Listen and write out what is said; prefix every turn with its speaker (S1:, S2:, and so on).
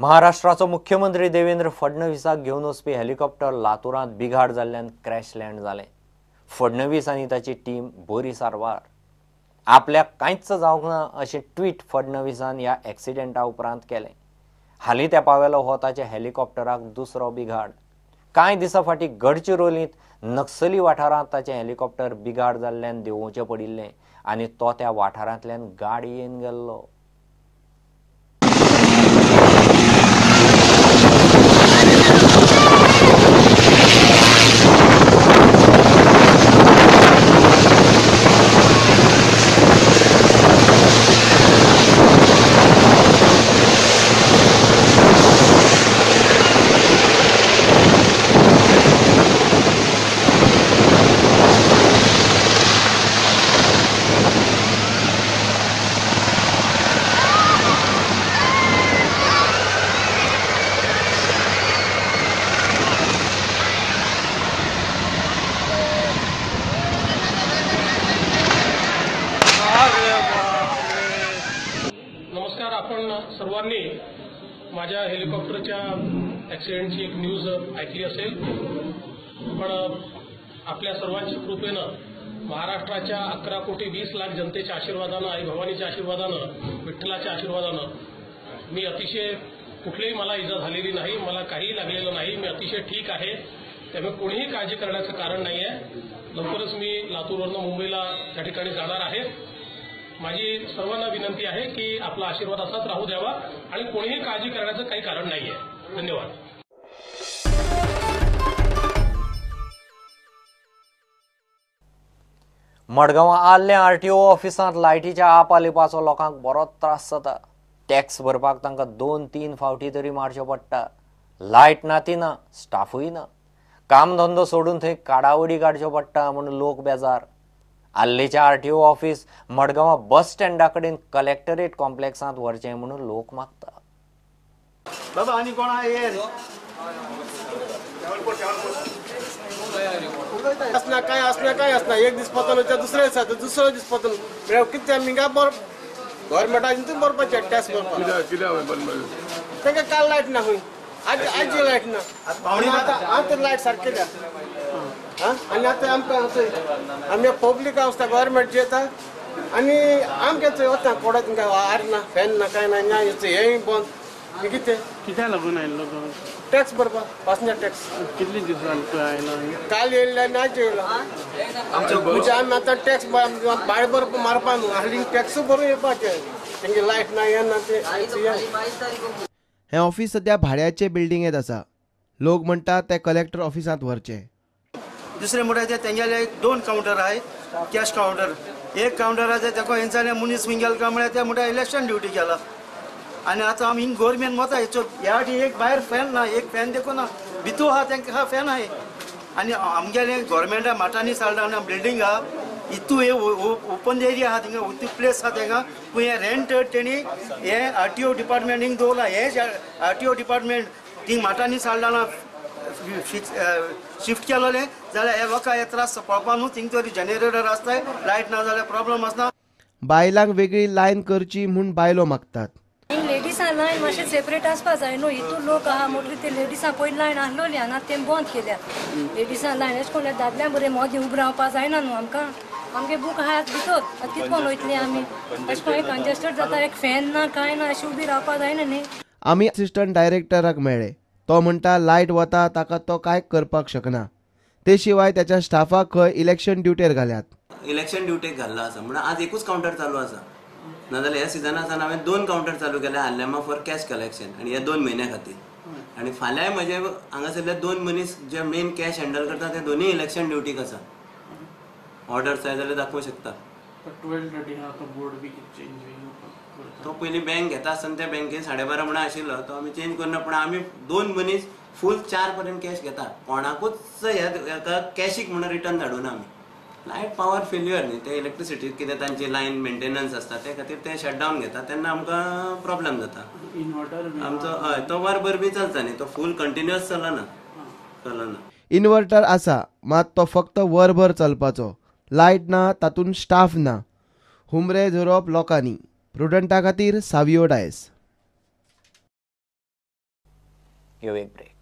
S1: महाराष्ट्राचो मुख्यमंत्री देवेंद्र फडणवीसाक घेवन वचपी हेलिकॉप्टर लातूरांत बिघाड जाल्ल्यान क्रॅश लँड जालें. फडणवीस आनी ताची टीम बरी सारवार. आपल्याक कांयच जावंक ना अशें ट्वीट फडणवीसान ह्या एक्सिडेंटा उपरांत केलें. हालीं तेंपावेलो हो ताच्या हेलिकॉप्टराक दुसरो बिघाड. कांय दिसां फाटीं गडचिरोलींत नक्सली वाठारांत ताचें हेलिकॉप्टर बिघाड जाल्ल्यान देंवोवचें पडिल्लें आनी तो त्या वाठारांतल्यान गाडयेन गेल्लो.
S2: सर्वांनी माझ्या हेलिकॉप्टरच्या ॲक्सिडेंटची एक न्यूज ऐकली असेल, पण आपल्या सर्वांच्या कृपेनं महाराष्ट्राच्या 11 कोटी 20 लाख जनतेच्या आशीर्वादानं, आई भवानीच्या आशीर्वादानं, विठ्ठलाच्या आशीर्वादानं मी अतिशय कुठलीही मला इजा झालेली नाही, मला काहीही लागलेलं नाही, मी अतिशय ठीक आहे. त्यामुळे कोणीही काळजी करण्याचं कारण नाही आहे. लवकरच मी लातूरवरनं मुंबईला त्या ठिकाणी जाणार आहे. माझी सर्वांना विनंती आहे की आपला आशीर्वाद असाच राहू द्यावा आणि कोणीही काळजी करण्याचं काही कारण नाही आहे. धन्यवाद.
S1: मडगांवां आदल्या आरटीओ ऑफिसांत लायटीच्या आपालिपाचो लोकांक बरोच त्रास जाता. टॅक्स भरपाक तांकां 2-3 फावटी तरी मारच्यो पडटा. लायट ना ती ना, स्टाफूय ना. कामधंदो सोडून थंय काडावडी काडच्यो पडटा म्हूण लोक बेजार. आल्लेच्या आरटीओ ऑफिस मडगांवां बस स्टँडा कडेन कलेक्टरेट कॉम्प्लेक्सांत व्हरचें म्हणून लोक मागता.
S3: बाबा आनी कोण आसना काय आसना काय आसना, एक दीस पतन दुसरे दिसा दुसरो दीस पतन म्हळ्यार कितें आमी गव्हर्मेंटान भरपाचें टॅक्स भरपाक. तांकां काल लायट ना खंय, आज आजची लायट ना, आतां आतां लायट सारकी द्या. आनी आतां आमकां आमी पब्लीक आसता, गव्हर्मेंट येता आनी आमकां थंय वता कोडा तुमकां आर ना, फॅन ना, कांय ना, हेंय बंद. कितें
S4: कित्याक लागून आयिल्लो तो
S3: टॅक्स भरपाक, पासना टॅक्स.
S4: कितले दीस जाले आयला?
S3: काल येयल्ले आनी आज येयला. म्हणजे आमी आतां टॅक्स भाडें भरपा मारपा न्हू, हालीं टॅक्स भरून येवपाचें, तेंगे लायट ना हें ना तें.
S5: हें ऑफिस सद्या भाड्याचे बिल्डिंगेंत आसा. लोक म्हणटा ते कलेक्टर ऑफिसांत व्हरचें.
S3: दुसरें म्हणल्यार ते तेंगेले 2 कावंटर आहाय, कॅश कावंटर. एक कावंटर आसा तेका हेंच्यानी मनीस खंय गेलो काय म्हळ्यार ते म्हणटा इलेक्शन ड्युटी केला. आनी आतां आमी हिंग गोरमेंट वता हेचो ह्या फावटी एक भायर फॅन ना, एक फॅन देखून ना, भितू आहा तेंकां फॅन आहाय. आनी आमगेले गोरमेंटा माटांनी साल्डाना बिल्डींग आहा, इतू हे ओपन एरिया आहा, थिंगा उतू प्लेस आहा तेंका. पूण हें रेंट तेणी हें आरटीओ डिपार्टमेंट हिंग दवरलां. हें आरटीओ डिपार्टमेंट थिंग माटांनी साल्डाना फिक्स शिफ्ट केलेलें जाल्यार हे लोकांक हे त्रास पळोवपा न्हू. थिंग तरी जनरेटर आसताय, लायट ना जाल्यार प्रॉब्लम आसना.
S5: बायलांक वेगळी लायन करची म्हूण बायलो मागतात.
S6: लेडिसां लायन मातशें सेपरेट आसपा जाय न्हू. हितून लोक आहा म्हणटकीर ते लेडिसां पयलीं लायन आसलोली आनी आतां तें बंद केल्या. लेडिसां लायन अशें कोण दादल्यां बरें मदीं उबें रावपा जायना न्हू आमकां. आमगे बूक आहा भितर, आतां कितें कोण वयतलीं आमी? अशें कोण कंजेस्टेड जाता, एक फॅन ना कांय ना, अशें उबी रावपा जायना न्ही.
S5: आमी असिस्टंट डायरेक्टराक मेळ्ळे. तो म्हणटा लायट वता ताका तो कांय करपाक शकना. ते शिवाय त्याच्या स्टाफाक खंय इलेक्शन ड्युटेर घाल्यात.
S7: इलेक्शन ड्युटेक घाल्लो आसा म्हणून आज एकूच कावंटर चालू आसा, नाजाल्यार ह्या सिजना सावन हांवें 2 कावंटर चालू केले आल्लेमा फॉर कॅश कलेक्शन आनी ह्या 2 म्हयन्या खातीर. आनी फाल्यांय म्हजे हांगासरले 2 मनीस जे मेन कॅश हँडल करता ते दोनूय इलेक्शन ड्युटीक आसा. ऑर्डर जाय जाल्यार दाखोवंक शकता. तो पयलीं बँक घेता आसतना त्या बँकेन 12:30 म्हणून आशिल्लो, तो आमी चेंज करना. पूण आमी 2 मनीस फूल 4 पर्यंत कॅश घेता. कोणाकूच ह्या कॅशीक म्हणून रिटर्न धाडूना आमी. लायट पावर फेल्युअर न्ही, ते इलेक्ट्रिसिटी कितें तांची लायन मेंटेनन्स आसता ते खातीर ते शटडावन घेता, तेन्ना आमकां प्रॉब्लम जाता. आमचो हय तो वरभर बी चलता न्ही, तो फूल कंटिन्युअस चलना चलना.
S5: इन्वर्टर आसा मात तो फक्त वरभर चलपाचो. लायट ना, तातूंत स्टाफ ना. हुमरे झरोवप लोकांनी. प्रुडंटा खातीर सावियो डायस.
S1: घेवया एक ब्रेक.